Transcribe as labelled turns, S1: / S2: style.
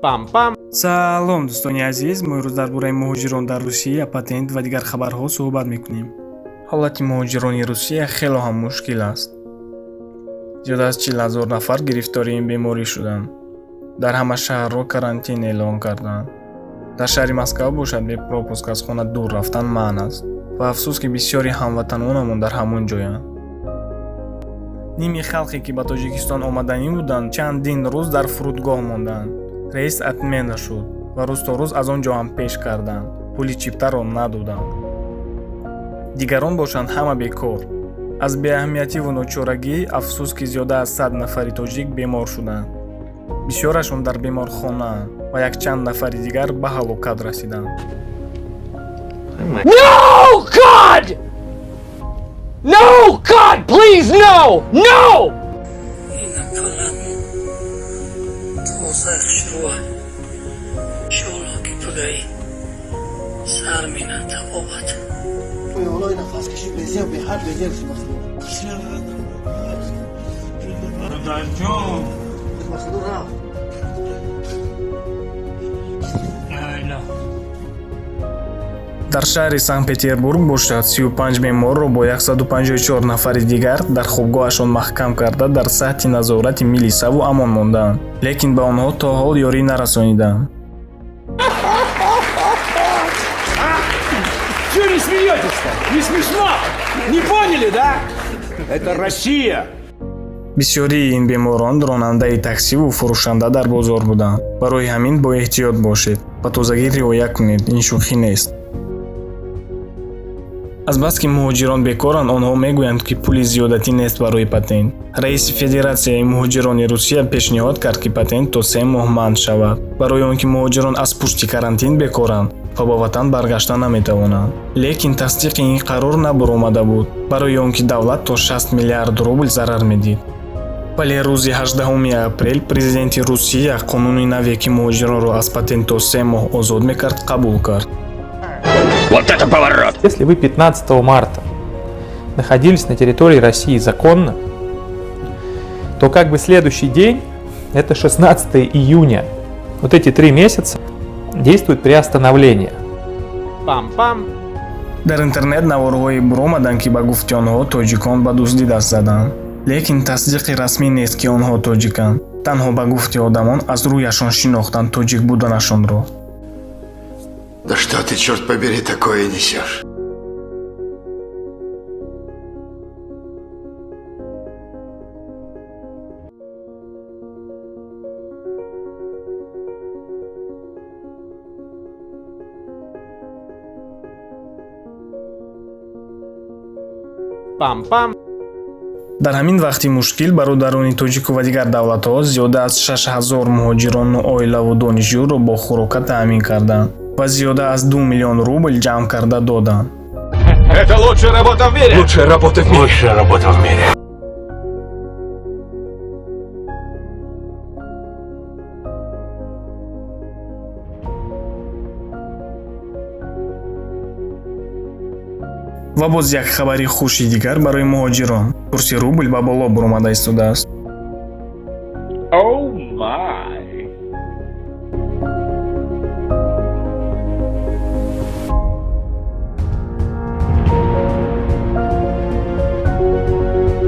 S1: Пам-пам.
S2: Салом, дӯстони азиз. Мо имрӯз дар бораи муҳоҷирон дар Русия, патент ва дигар хабарҳо суҳбат мекунем. Ҳолати муҳоҷирони Русия хело ҳам мушкил аст. Зиёда аз 40 000 нафар гирифтори ин беморӣ шуданд. Дар ҳама шаҳрҳо карантин эълон карданд. Дар шаҳри Москва бошад, бе пропуск аз хона дур рафтан манъ аст ва афсӯс, ки бисёри ҳамватанонамон дар ҳамон ҷоянд. Ними халқе, ки ба Тоҷикистон омаданӣ буданд, чандин рӯз дар фурудгоҳ монданд. Рейс отмена шуд ва рӯз то рӯз аз он ҷо ҳам пеш карданд, пули чиптаро надоданд. Дигарон бошанд, ҳама бекор. Аз беаҳамиятиву ночорагӣ, афсӯс, ки зиёда аз 100 нафари тоҷик бемор шуданд. Бисёрашон дар беморхонаанд ва якчанд нафари дигар ба ҳалокат расиданд.
S1: No, God! No, God, please, no! No!
S3: Ина палат тоза, хушрӯа. Иншоалло, ки пагаи сар мина табобат.
S4: Ҳоло нафаскашӣ безеб, беҳад безеб.
S5: Бародарҷон.
S4: Ба худо, рафт.
S5: Айла.
S2: Дар шаҳри Санкт-Петербург бошад, 35 беморро бо 154 нафари дигар дар хобгоҳашон маҳкам карда, дар сатҳи назорати милисаву амон мондаанд, лекин ба онҳо то ҳол ёрӣ нарасониданд.
S1: Чего не смеетесь-то? Не смешно? Не поняли, да? Это Россия!
S2: Бисёрии ин беморон ронандаи таксиву фурӯшанда дар бозор буданд. Барои ҳамин бо эҳтиёт бошед, ба тозагӣ риоя кунед, ин шӯхӣ нест. Азбаски муҳоҷирон бекоранд, онҳо мегӯянд, ки пули зиёдатӣ нест барои патент. Раиси Федератсияи муҳоҷирони Русия пешниҳод кард, ки патент то 3 моҳ манъ шавад, барои он ки муҳоҷирон аз пушти карантин бекоранд ва ба ватан баргашта наметавонанд. Лекин тасдиқи ин қарор набуромада буд, барои он ки давлат то 60 миллиард рубл зарар медид. Вале рӯзи 18 апрел президенти Русия қонуни наве, ки муҳоҷиронро аз патент то 3 моҳ озод мекард, қабул кард.
S1: Вот это поворот!
S6: Если вы 15 марта находились на территории России законно, то как бы следующий день, это 16 июня, вот эти 3 месяца действует приостановление.
S1: Пам-пам.
S2: Дар интернет наворҳое буромаданд, ки ба гуфти онҳо тоҷикон ба дуздӣ даст заданд, лекин тасдиқи расмӣ нест, ки онҳо тоҷиканд. Танҳо ба гуфти одамон аз рӯяшон шинохтанд тоҷик буданашонро.
S7: Да что ты, черт побери, такое несешь?
S1: Пам-пам.
S2: Дар ҳамин вақти мушкил бародарони тоҷику ва дигар давлатҳо зиёда аз 6000 муҳоҷирону оилаву донишҷӯро бо хӯрока таъмин карданд ва зиёда аз 2 миллион рубл ҷамъ карда доданд.
S1: Это лучшая работа в мире!
S7: Лучшая работа в мире. Лучшая работа в мире.
S2: Ва боз як хабари хуши дигар барои муҳоҷирон: курси рубл ба боло буромада истодааст.